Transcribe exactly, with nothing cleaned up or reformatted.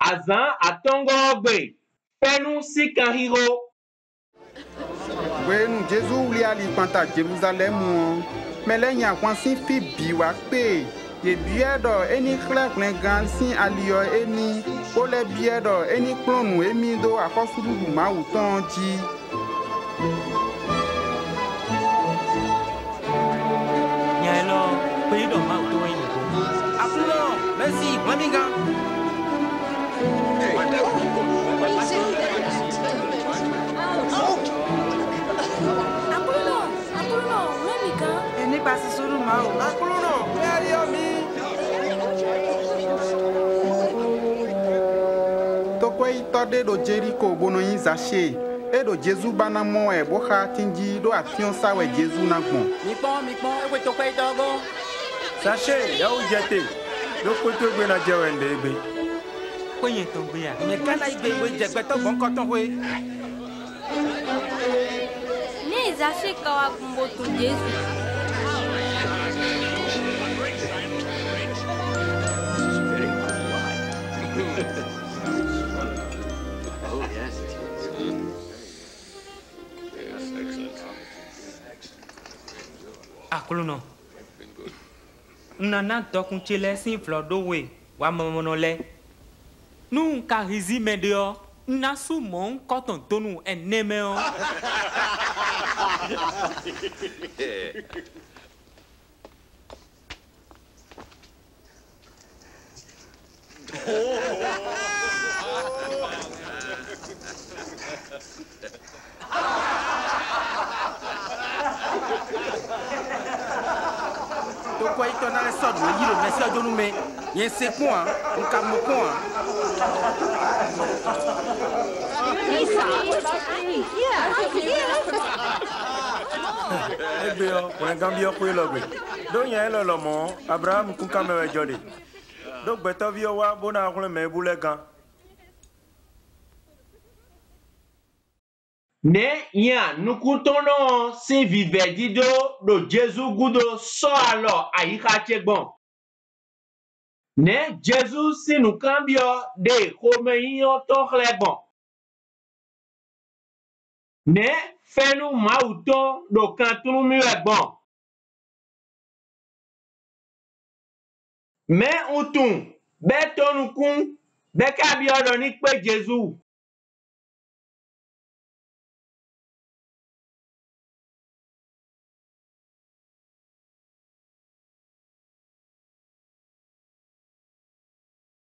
Azǎn atɔ́ngɔ́ ɔ́ gbe, fɛ́nú sín kanxixo. Hwenu Jezu wlí ali kpanta Jeluzalɛ́mu ɔ́, mɛ lɛ́ɛ nyi ahwan sín fí bǐ wá kpé e. Yě byɔ́ ɛ ɖɔ é ní xlɛ́ hwlɛngán sín ali ɔ́ émí, bó lɛ́ byɔ́ ɛ ɖɔ é ní kplɔ́n nǔ émí dó axɔ́súɖuɖu Mawu tɔn ɔ́ jí. Nya élɔ́ ɔ́, xweyíɖɔ Mawu tɔn wɛ nyí nǔgbó. Aklúnɔ, mɛ̌si, hwlɛ́n mì gán. Aklúnɔ, Aklúnɔ, hwlɛ́n mì gán. Ení ba sísú nú Mawu. Aklúnɔ, xwé ayɔ mì. Tokwɛ́yítɔ́ ɖé ɖo Jeliko bó nɔ nyí Zaxée. É ɖo Jezu ba ná mɔ wɛ bó xa atín jí ɖó atín ɔ́ sá wɛ Jezu ná gbɔn. Mi kpɔ́n, mi kpɔ́n, é xwe tokwɛ́yítɔ́ ɔ́ gɔ́n. Zaxée, yǎ wú jɛ te, ɖó xwé towe gbe ná jɛ wɛ un ɖe égbé. Xwé nyɛ tɔn gbe a? Mɛ̌ ka ná yí gbe bó yi jɛ gbɛtɔ́ gbɔ̌nkɔ tɔn xwé? Nɛ̌ Zaxée ka wá gbɔn bó tunwun Jezu? Aklúnɔ, un ná ná dɔkun ce lɛ́ɛ sín vlɔ̌ ɖó we wamamɔnɔ lɛ́ɛ. Nú un ka hízí mɛɖé ɔ́, un ná sú mɔ̌hunkɔtɔn donu ɛnɛ mɛ ɔ́. Tokwɛ́yítɔ́ ná lɛ́ sɔ́ nǔ e yí ɖo mɛsɛ́ ɔ́ dó nú mɛ. Nyɛ se kpɔ́n ǎ, un ka mɔ kpɔ́n ǎ. Égbé ɔ́, hwlɛngán byɔ́ xwé élɔ́ gbe, ɖó nya élɔ́ lɔmɔ̌ ɔ́, Ablaxámu kúnkan mɛ wɛ jɔ ɖe. Ɖó gbɛtɔ́ví ɔ́ wá bó ná hwlɛ́n mɛ e bú lɛ́ɛ gán. Nɛ̌ nya nukúntɔ́nnɔ ɔ́ sín vǐvɛ́ dídó ɖo Jezu gúdo sɔ́ alɔ ayixa ce gbɔn? Nɛ̌ Jezu sín nǔkanbyɔ́ ɖe xomɛnyínyɔ́ tɔn xlɛ́ gbɔn? Nɛ̌ fɛ́nú Mawu tɔn ɖo kan tlún mì wɛ gbɔn? Mɛ̌ un tunwun bɔ é tó nukún, bɔ é ka byɔ́ ɖɔ ní kpé Jezu?